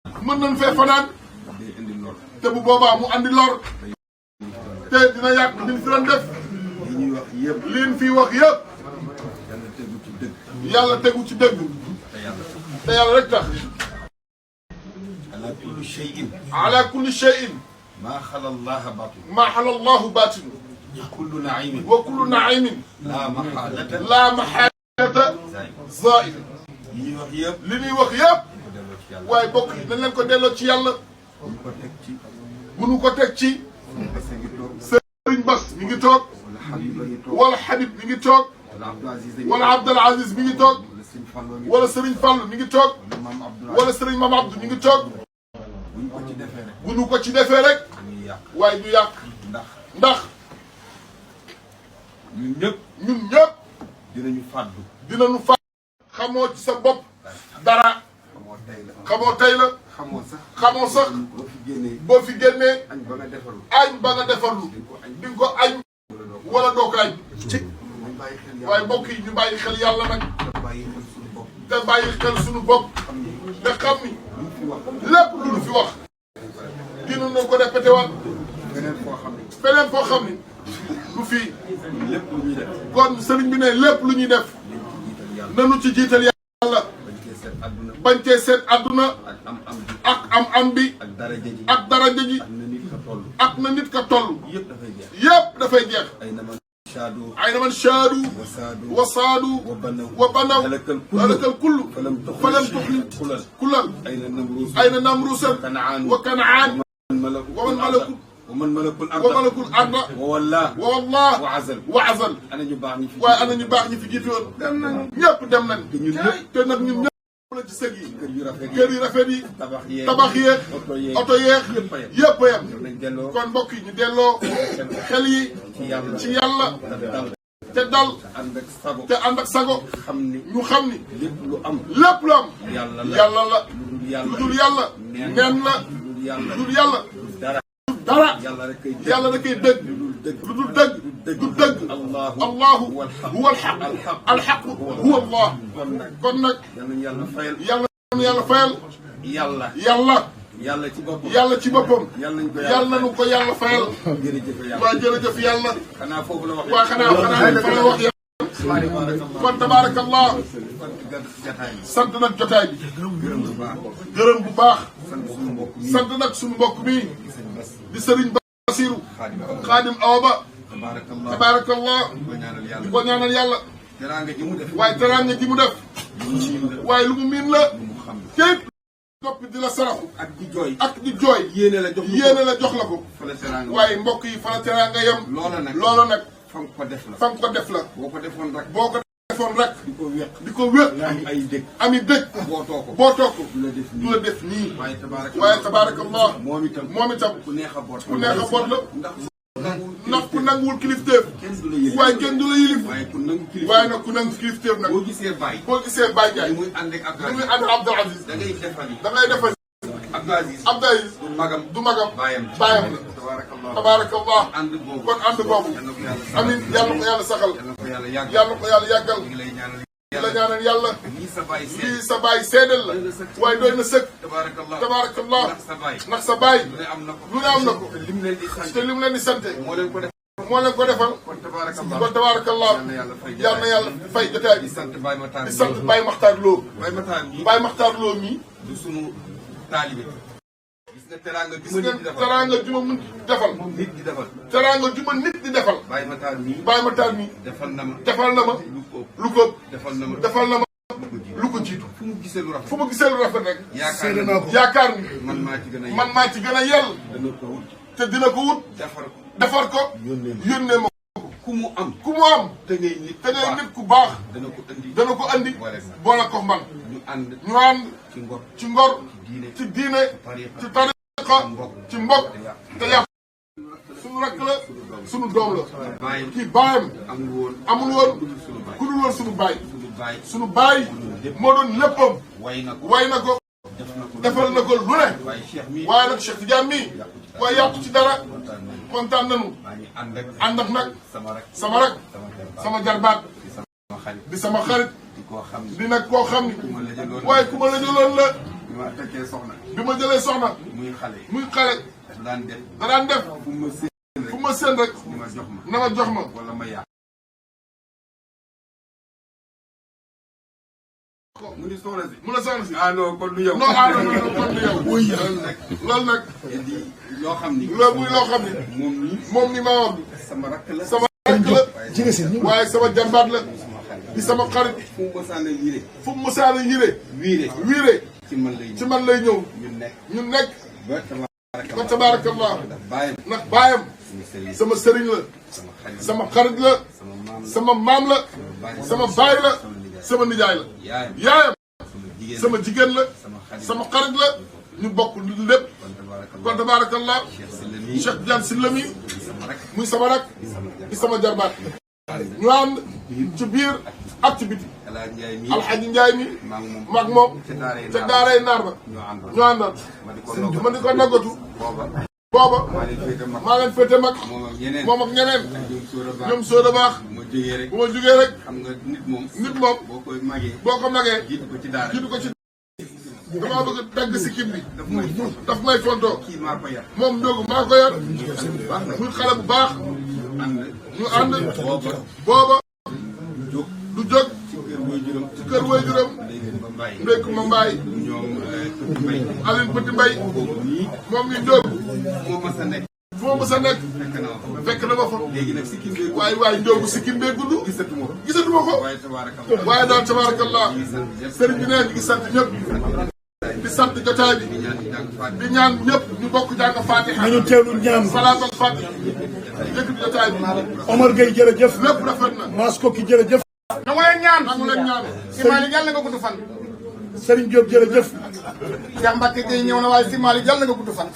mën nañ fee fanaan te bu boobaa mu andi lor te dina yàq liñ fi doon def liñ fi wax yëpp yàlla tegu ci dëgg te yàlla rek tax ala kulli shay'in maa xala Allaha baatin wa kullu naimin la maxaalata zaa'il li ñuy wax yëpp waaye bokk yi dañ leen ko delloo ci yàlla bu nu ko teg ci Sëriñ Bass mi ngi toog wala Habib mi ngi toog wala Abdul Aziz mi ngi toog wala Sëriñ Fallu mi ngi toog wala Sëriñ Mam Abdou mi ngi toog bu nu ko ci defee rek waaye du yàq ndax ñun ñëpp dinañu fàddu xamoo ci sa bopp dara xamoo tey la xamoo sax boo fi génnee añ ba nga defarlu di nga ko añ wala doo ko añ waaye mbokk yi ñu bàyyi xel yàlla nag te bàyyi xel suñu bopp te xam ni lépp lu ñu fi wax dina na ko répété waat feneen foo xam ni du fii kon sëriñ bi ne lépp lu ñuy def nanu ci jiital yàlla bañ cee seet àdduna ak am bi ak daraja ji ak na nit ka toll yëpp dafay jeex ayna man shaadu wa saadu wa banaw halakal kullu falam tuxli kulal ayna namrusan wa kanaan wa man malakul arda wa wallah wa azal waaye ana ñu baax ñi fi jiitu woon ñëpp dem nañ te nag ñun ñëpp la ci sëg yi kër yu rafet yi tabax yeeg oto yeeg yëpp a yem kon mbokk yi ñu delloo xel yi ci yàlla te dal te ànd ak sago ñu xam ni lépp lu am yàlla la lu dul yàlla neen la lu dul yàlla dara yàlla da koy dëgg lu dul dëgg du dëgg allahu huwa alxaq huwa allah kon nag yàlla fayal yàlla ci boppam yàlla nañu ko yàlla fayal waaye jërëjëf yàlla waaye xanaa fa la wax yàlla kon tabaarakallah sant nag jotaay bi gërëm bu baax sant nag suñu mbokk mi di Sëriñ Basiru Xaadim Awa Ba tabaarakallah di ko ñaanal yàlla waaye teraanga ji mu def waaye lu mu miin la képp noppi di la saraxu ak di jooy yéene la jox la ko waaye mbokk yi fa la teraanga yem loola nag fa nga ko def la boo ko defoon rek di ko wéq ami dëkk bootoo ko du la def nii waaye tabaarakallah moom itam ku neex a boot la ndax ku nanguwul kilifteef waaye kenn du la yilif waaye nag ku nangu kilifteef nag boo gisee Baye Ndiaye muy ànd ak Abdou Aziz da ngay defal Abdou Aziz du magam baayam la tabaarakallah kon ànd boobu amin yàlla ko yàlla saxal yàlla ko yàlla yàggal la ñaanal yàlla lii sa baay seedeel la waaye doy na sëkk tabaarakallah ndax sa baay lu ne am na ko te lim leen di sante moo leen ko defal kon tabaarakallah yal na yàlla fay jotaay bi di sant Baye Makhtar Lo Baye Makhtar Lo mii du sunu taalibe gis nga teraanga ju ma nit di defal teraanga ju ma nit di defal Baye Makhtar mii defal na ma lu ko defal na ma lu ko jiitu fu mu gisee lu rafet rek yaakaar ni man maa ci gën a yell te dina ko wut defar ko yónnee ma ko ku mu am te ngay nit ku baax dana ko andi boole ko man ñu ànd ci ngor ci diine ci tariqa ci mbokk te yàpp suñu rakk la suñu doom la kii baayam amul woon ku dul woon suñu baay moo doon léppam way na ko defal na ko lu ne waaye nag Cheikh Tidiane mii waaye yàqu ci dara kontaan nañu ànd ak nag sama rak sama jarbaat di sama xarit di nag koo xam ni waaye ku ma la jëloon la ma takkee soxna. bi ma jëlee soxna. muy xale. muy xale. daan def. da daan def. fu ma seen rek. na ma jox ma. wala ma yàq. mu ni soxna si. mu ne soxna si. ah non kon du yow. non ah non non kon du yow. wuy loolu nag. di loo xam ni. loolu muy loo xam ni. moom ni maa wax. sama rakk la. sama rakk la. waaye sama jarbaat la. di sama xarit. fu mu mosaan a yire. fu mu mosaan a yire. wiire. ci man lay ñëw. ñu nekk. ba tabaarakallah. ndax baayam. sama sëriñ la. sama xarit la. sama maam la. sama baay la. sama nijaay la. yaayam. sama jigéen la. sama xarit la. ñu bokk lépp. kon tabaarakallah. Cheikh Diane Sylla mi muy sama rak. di sama jarbaat. ñu ànd ci biir ak ci biti. Alxaaji Njaay mi maag moom ca daaray naar ba ñu àndoon ma di ko naggatu booba maa leen féete mag moom ak ñeneen ñoom sóoda baax bu ma jógee rek nit moom boo ko magee jiitu ko ci damaa bëgg dagg si kim bi daf may fontoo moom ndóogu maa ko yar muy xale bu baax ñu ànd booba du jóg ci kër waajuram ndékk ma mbaay Aline Petit Mbaye moom ñu jóg fu ma mës a nekk fekk na ma fa waaye njóogu sikkim bee gudd gisatuma ko waaye daal tabaarakallah sëriñ bi nee ñu ngi sant ñëpp di sant jotaay bi di ñaan ñëpp ñu bokk jàng Fatiha nañu teewlu ñaan salaatal Fatiha yëkkati jotaay bi Omar Gueye jërëjëf lépp rafet na Mass Koki jërëjëf nangu leen ñaan nangu leen ñaan si Malick yàlla nga gudd fan Serigne Diop jërëjëf Cheikh Mbacke Gueye ñëw na waaye si Malick yàlla nga gudd fan